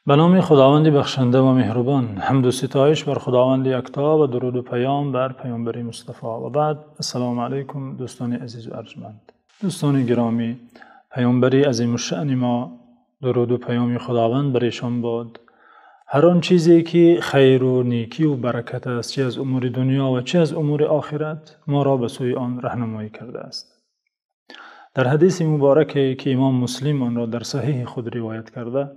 Ба номи Худованди бахшанда ва меҳрубон, ҳамду ситоиш бар Худованди якто ва дуруду паём бар Паёмбари Мустафо. Ва баъд, Ассалому алайкум, дӯстони азиз ва арҷманд. Дӯстони гиромӣ, Паёмбари азимушшаъни мо, дуруду паёми Худованд бар эшон бод, ҳар он чизе ки хайру некӣ ва баракат аст, чӣ аз умури дунё ва чӣ аз умури охират, моро ба сӯи он роҳнамоӣ кардааст. Дар ҳадиси муборакае ки имом Муслим онро дар саҳеҳи худ ривоят кардааст,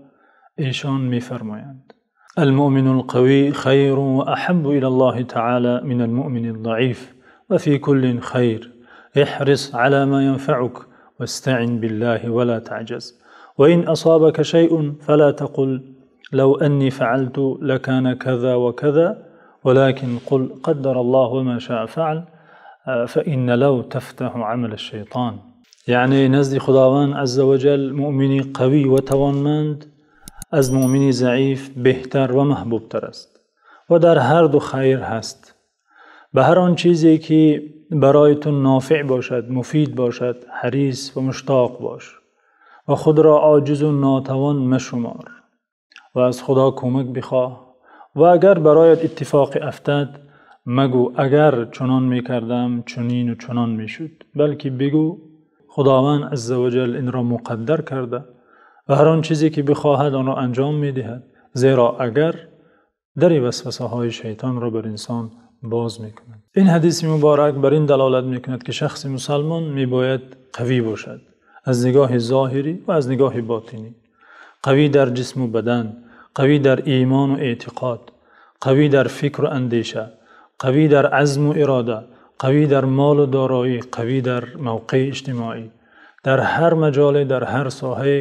эшон мефармоянд: المؤمن القوي خير وأحب إلى الله تعالى من المؤمن الضعيف وفي كل خير احرص على ما ينفعك واستعن بالله ولا تعجز وإن أصابك شيء فلا تقل لو أني فعلت لكان كذا وكذا ولكن قل قدر الله وما شاء فعل فإن لو تفتح عمل الشيطان. Яъне назди Худованд азза ва ҷал мӯъмини қавӣ ва тавонманд аз мӯъмини заиф беҳтар ва маҳбубтар аст ва дар ҳар ду хайр ҳаст. Ба ҳар он чизе ки барои ту нофеъ бошад, муфид бошад, ҳарис ва муштоқ бош ва худро оҷиз ва нотавон машумор ва аз Худо кӯмак бихоҳ ва агар бароят иттифоқе афтад, магӯ агар чунон мекардам чунин ва чунон мешуд, балки бигӯ Худованд азза ва ҷал инро муқаддар карда ва ҳар он чизе ки бихоҳад онро анҷом медиҳад, зеро агар дари васвасаҳои шайтонро бар инсон боз мекунад. Ин ҳадиси муборак бар ин далолат мекунад, ки шахси мусулмон мебояд қавӣ бошад аз нигоҳи зоҳирӣ ва аз нигоҳи ботинӣ. Қавӣ дар ҷисм ва бадан, қавӣ дар имон ва эътиқод, қавӣ дар фикр ва андеша, қавӣ дар азм ва ирода, қавӣ дар мол ва дороӣ, қавӣ дар мавқеи иҷтимоӣ. Дар ҳар маҷоле, дар ҳар соҳае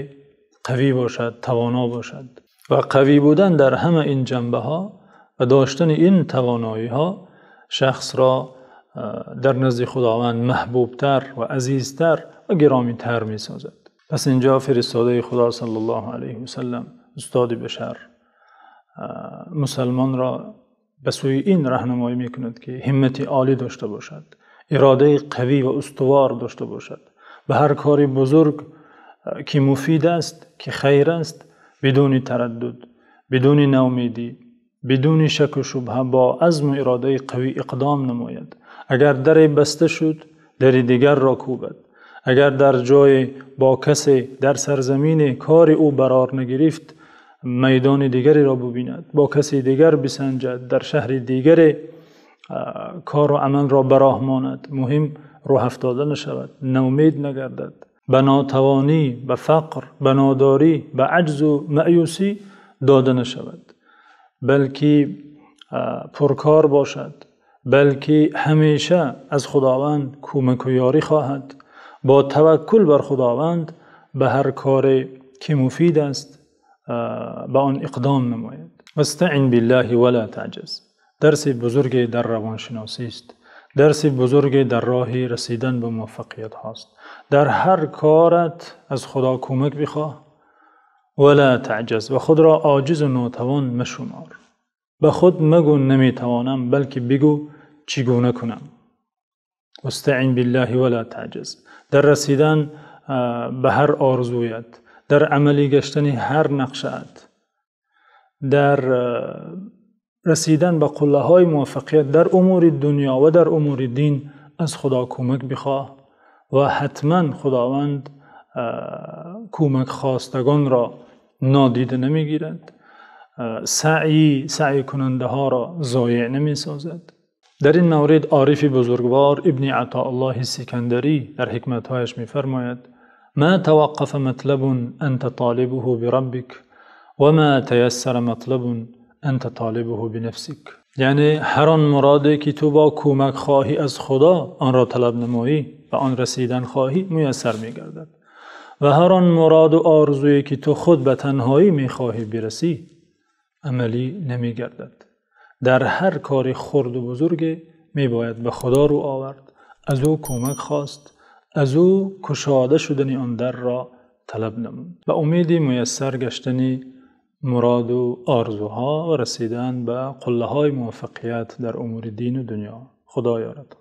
қавӣ бошад, тавоно бошад. Ва қавӣ будан дар ҳама ин ҷанбаҳо ва доштани ин тавоноиҳо шахсро дар назди Худованд маҳбубтар ва азизтар ва гиромитар месозад. Пас инҷо фиристодаи Худо саллаллоҳу алайҳи васаллам, устоди башар, мусулмонро ба сӯи ин роҳнамоӣ мекунад, ки ҳиммати олӣ дошта бошад, иродаи қавӣ ва устувор дошта бошад, ба ҳар кори бузург ки муфид аст, ки хайр аст, бидуни тардид, бидуни ноумедӣ, бидуни шак ва шубҳа бо азм ва иродаи қавӣ иқдом намояд. Агар даре баста шуд, дари дигарро кӯбад. Агар дар ҷое бо касе дар сарзамине кори ӯ барор нагирифт, майдони дигареро бибинад, бо касе дигар бисанҷад, дар шаҳри дигаре кору амалро ба роҳ монад. Муҳим рӯҳ афтода нашавад, ноумед нагардад, ба нотавонӣ, ба фақр, ба надорӣ, ба аҷз ва маъюсӣ дода нашавад, балки пуркор бошад, балки ҳамеша аз Худованд кӯмак ва ёрӣ хоҳад. Бо таваккул бар Худованд ба ҳар коре ки муфид аст ба он иқдом намояд. Вастаъин биллаҳи ва ло таъҷаз. Дарси бузурге дар равоншиносӣ аст. Дарси бузурге дар роҳи расидан ба муваффақият ҳаст. Дар ҳар корат аз Худо кӯмак бихоҳ ва ло таъҷаз ва худро оҷиз ва нотавон машумор. Ба худ магӯ наметавонам, балки бигӯ чӣ гуна кунам. Вастаъин биллаҳи ва ло таъҷаз. Дар расидан ба ҳар орзуят, дар амалӣ гаштани ҳар нақшаат, дар расидан ба қуллаҳои муваффақият дар умури дунё ва дар умури дин аз Худо кӯмак бихоҳ ва ҳатман Худованд кӯмакхостагонро нодида намегирад, саъйкунандаҳоро зоеъ намесозад. Дар ин маврид орифи бузургвор Ибни Атоуллоҳ Искандарӣ дар ҳикматҳояш мефармояд: ما توقف مطلب أنت طالبه بربك وما تيسر مطلب أنت طالبه بنفسك. Яъне ҳар он муроде ки ту бо кӯмак хоҳӣ аз Худо онро талаб намоӣ ва он расидан хоҳӣ муяссар мегардад ва ҳар он мурод ва орзуе ки ту худ ба танҳоӣ мехоҳӣ бирасӣ амалӣ намегардад. Дар ҳар кори хурду бузурге мебояд ба Худо рӯ овард, аз ӯ кӯмак хост, аз ӯ кушода шудани он дарро талаб намуд. Ба умеди муяссар гаштани мурод ва орзуҳо ва расидан ба қуллаҳои муваффақият дар умури дин ва дунё. Худо ёрат.